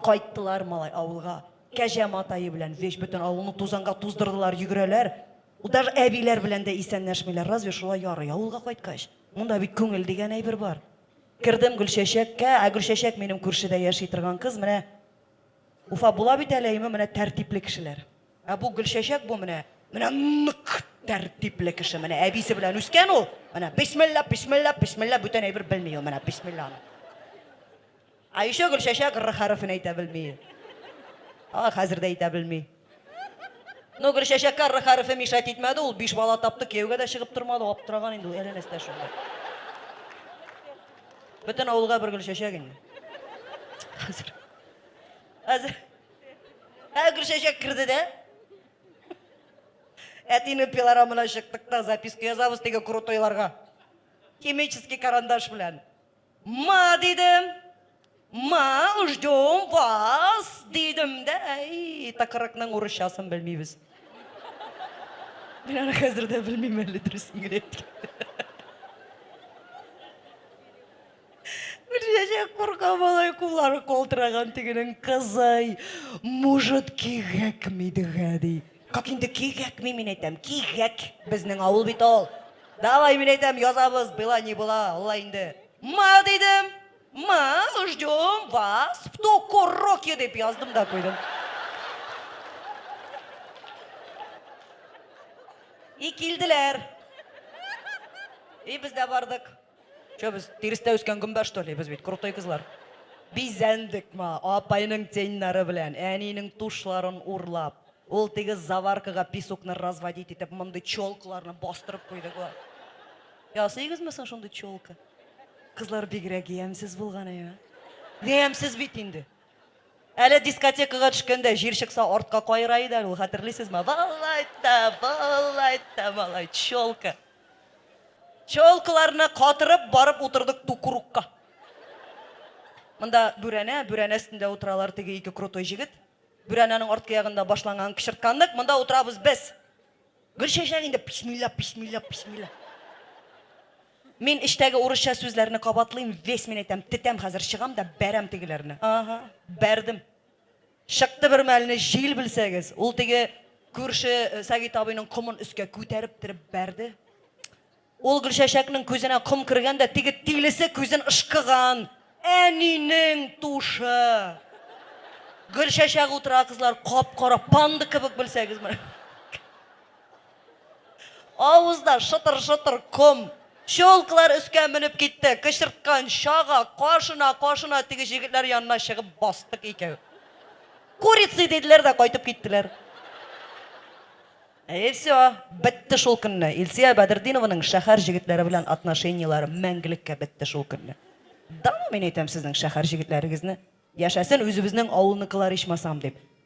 Кайттылар, малай, авылга. Кәҗә матае белән вещь бөтен авылны тузанга туздырдылар, йөгерәләр. Ул даже әбиләр белән дә исәнләшмиләр. Разве шулай ярый авылга кайткач? Монда бит күңел дигән әйбер бар. Кердем Гөлчәчәккә, ә Гөлчәчәк минем күршедә яши торган кыз, менә Уфа була бит әле, әйме, менә тәртипле кешеләр. Ә бу Гөлчәчәк бу менә, менә нык тәртипле кеше, менә әбисе белән үскән ул. Менә бисмилла, бисмилла, бисмилла, бүтән әйбер белми ул, менә бисмилла. А еще Гөлчәчәк р хәрефен әйтә белми. А, хәзер дә әйтә белми. Ну, Гөлчәчәккә р хәрефе мешать итмәде, ул биш бала тапты, кияүгә дә чыгып тормады, аптыраган инде ул, әллә нәрсә шунда. Бөтен авылга бер Гөлчәчәк инде. Хәзер. Хәзер. Ә Гөлчәчәк керде дә. Әтинең пилорамына чыктык та записка язабыз теге крутойларга. Химический карандаш белән. Ма, дидем. Ма, ждем вас, дидем дә, әй, тыкрыкның урысчасын белмибез. Мин аны хәзер дә белмим әле, дөресен генә әйткәндә. Гөлчәчәк курка малай, куллары калтыраган тегенең кызый. Может, кирәкми дигә, ди. Как инде кирәкми, мин әйтәм, кирәк. Безнең авыл бит ул. Давай, мин әйтәм, язабыз, была не была, алла инде. Ма, дидем, ма, ждем вас в Токуроке, дип яздым да куйдым. И килделәр. И без дә бардык. Че, без тирестә үскән гөмбә, что ли? Без бит крутой кызлар. Бизәндек ма, апайның теньнары белән, әнинең тушларын урлап. Ул теге заваркага песокны разводить итеп, мондый челкаларны бастырып куйдык. Ясыйгызмы соң шундый челка? Кызлар бигрәк ямьсез булган әйме. Ямьсез бит инде. Әле дискотекага төшкәндә җир чыкса артка каера иде әле ул, хәтерлисезме? Валлай та, валлай та, малай, челка. Челкаларны катырып барып утырдык тукрукка. Монда бүрәнә, бүрәнә өстендә утыралар теге ике крутой җегет. Бүрәнәнең арткы ягында башланган кычыртканлык, монда утырабыз без. Гөлчәчәк инде бисмилла, бисмилла, бисмилла. Мин эчтәге урысча сүзләрне кабатлыйм, весь мин әйтәм, тетәм хәзер чыгам да бәрәм тегеләрне. Ага, бәрдем. Чыкты бер мәлне җил белсәгез, ул теге күрше э, Сәгит абыйның комын өскә күтәреп тереп бәрде. Ул Гөлчәчәкнең күзенә ком кергән дә теге тилесе күзен ышкыган. Әнинең тушы. Гөлчәчәк утыра кызлар кап-кара панда кебек белсәгез менә. Авызда шытыр-шытыр ком. Щелкалар өскә менеп китте. Кычырткан чага, кашына, кашына теге җегетләр янына чыгып бастык икәү. Курицы диделәр дә кайтып киттеләр. И все, бетте шул көнне. Илсия Бәдертдинованың шәһәр җегетләре белән отношениеләре мәңгелеккә бетте шул көнне. Да ну, мин әйтәм сезнең шәһәр җегетләрегезне. Яшәсен үзебезнең авылныкылар ичмасам дип.